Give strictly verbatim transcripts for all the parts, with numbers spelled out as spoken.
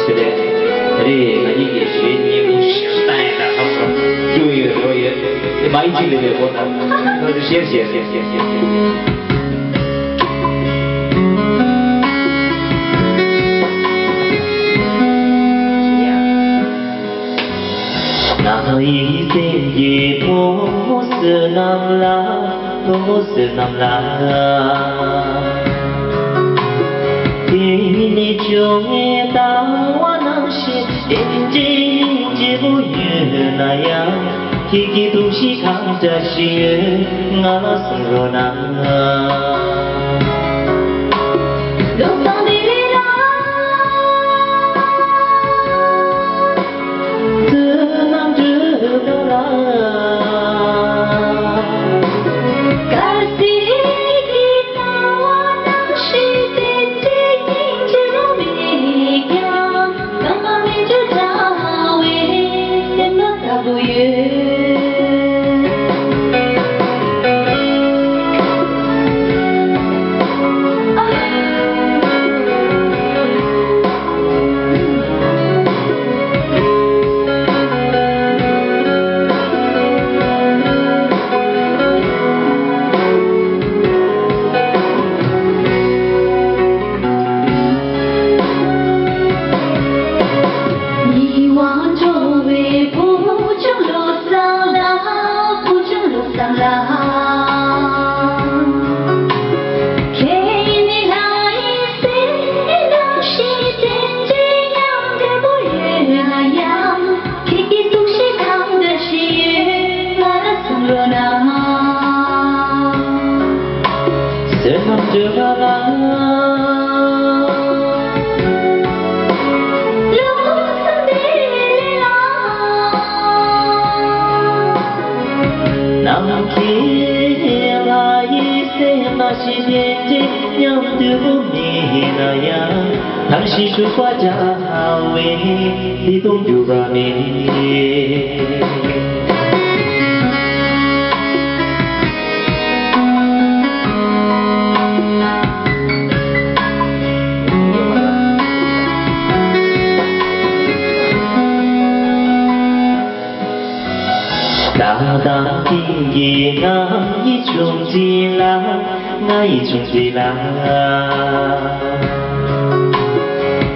དེ་ནས་དེ་རིང་ང་གཉིས་ཀྱི་གཞས་སྙན་པོ་ཞིག་བཏང་ཡ་ད་ཧ་གོ་སྐྱོ་ཡོད་རོ་ཡོད། དེ་མ་ཡིན་ཅིག་ལས་པའི་སྐོར་དང་ཞེས་ཞེས་ཞེས་ཞེས་ཞེས། ང་ཡི་སེམས་ཀྱི་བུ་མོ་བསོད་ནམས་ལ། བུ་མོ་བསོད་ནམས་ལ། དེ་ནི་བཅོ་ལྔའི་ཟླ་བ་ནང་བཞིན་དེ་འདྲའི་སྙིང་རྗེ་མོ་ཡོད་ན་ཡང་། ཁྱེད་ཀྱི་ཐུགས་གཤིས་གང་འདྲ་ཞིག་ཡོད་ང་ལ་གསུང་རོགས་གནང་། བསོད་ནམས་སྒྲོལ་དཀར་ལགས། དཀར་ཟས་ཀྱི་ཟླ་བ་ནང་བཞིན་བསྟན་འཛིན་སྙིང་རྗེ་མོ་མེད་ཀྱང་། ཚང་མ་མི་འགྱུར་འདྲ་བའི་སེམས་པ་དགའ་པོ་ཡོད། ཉེ་བར་འགྲོ་བའི་བུ་ཆུང་བློ་བཟང་ལགས། བུ་ཆུང་བློ་བཟང་ལགས། ཁྱེད་ནི་ལྷ་ཡི་སྲས་ནང་བཞིན་བསྟན་འཛིན་ཉམས་དགའ་པོ་ཡོད་ན་ཡང་། ཁྱེད་ཀྱི་ཐུགས་གཤིས་གང་འདྲ་ཞིག་ཡོད་ང་ལ་གསུང་རོགས་གནང་། བསོད་ནམས་སྒྲོལ་དཀར་ལགས། བློ་བཟང་བདེ་ལེགས་ལགས། ནམ་མཁའི་ལྷ་ཡི་སྲས་ནང་བཞིན་བསྟན་འཛིན་ཉམས་དོད་པོ་མེད་ན་ཡང་། ཐང་ཤིང་ཤུག་པ་འདྲ་བའི་བདེ་སྟོང་འགྱུར་བ་མེད། ད་དང་དེང་གི་ང་ཡི་ཆུང་འདྲིས་ལ། ང་ཡི་ཆུང་འདྲིས་ལ།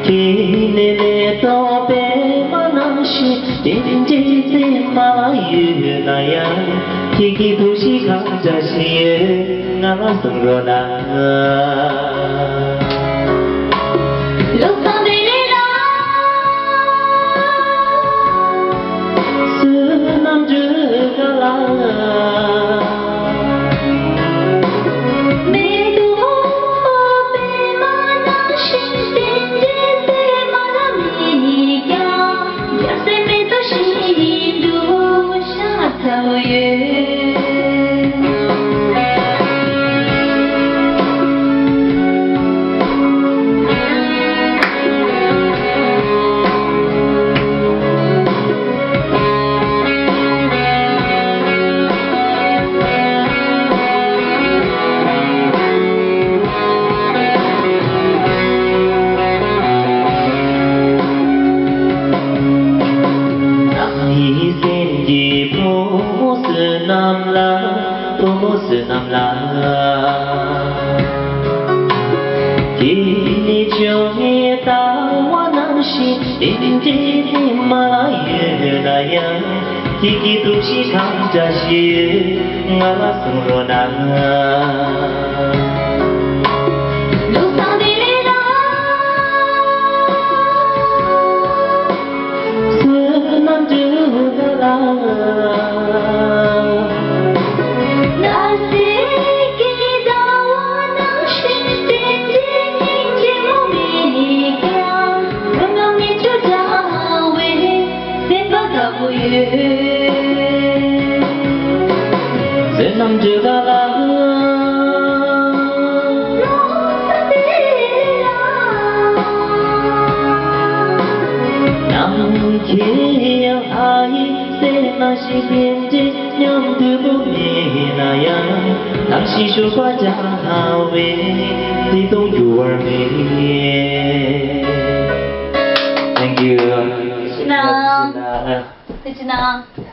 ཁྱེད་ནི་མེ་ཏོག་པད་མ་ནང་བཞིན་དེ་འདྲའི་མཛེས་མ་ཡོད་ན་ཡང་། ཁྱེད་ཀྱི་ཐུགས་གཤིས་གང་འདྲ་ཞིག་ཡོད་ང་ལ་གསུང་རོགས་གནང་། བློ་བཟང་བདེ་ལེགས་ལགས། བསོད་ནམས་སྒྲོལ་དཀར་ལགས། མེ་ཏོག་པད་མ་ནང་བཞིན་བསྟན་འཛིན་མཛེས་མ་ལ་མེད་ཀྱང་། རྒྱལ་སྲས་མེ་ཏོག་བཞིན་དུ་ཤ་ཚ་བོ་ཡོད། ང་ཡི་སེམས་ཀྱི་བུ་མོ་བསོད་ནམས་ལགས། བུ་མོ་བསོད་ནམས་ལགས། ཁྱེད་ནི་བཅོ་ལྔའི་ཟླ་བ་ནང་བཞིན་དེ་འདྲའི་མཛེས་མ་ཡོད་ན་ཡང་། ཁྱེད་ཀྱི་ཐུགས་གཤིས་གང་འདྲ་ཞིག་ཡོད་ང་ལ་གསུང་རོགས་གནང་། བློ་བཟང་བདེ་ལེགས་ལགས། བསོད་ནམས་སྒྲོལ་དཀར་ལགས། དཀར་ཟས་ཀྱི་ཟླ་བ་ནང་བཞིན་བསྟན་འཛིན་སྙིང་རྗེ་མོ་མེད་ཀྱང་། ཁོ་ན་མི་འགྱུར་འདྲ་བའི་སེམས་པ་དགའ་པོ་ཡོད། བསོད་ནམས་སྒྲོལ་དཀར་ལགས། ནམ་མཁའི་ཡང་ཨ་ཡི་སེ་མ་ཞིག་པིན་ཏི་མཉམ་དུ་མེད་ན་ཡང་། ནང་བཞིན་ཤུག་པ་འདྲ་བའི་བདེ་སྟོང་འགྱུར་བ་མེད། ཨ། ཐུགས་རྗེ་གནང་།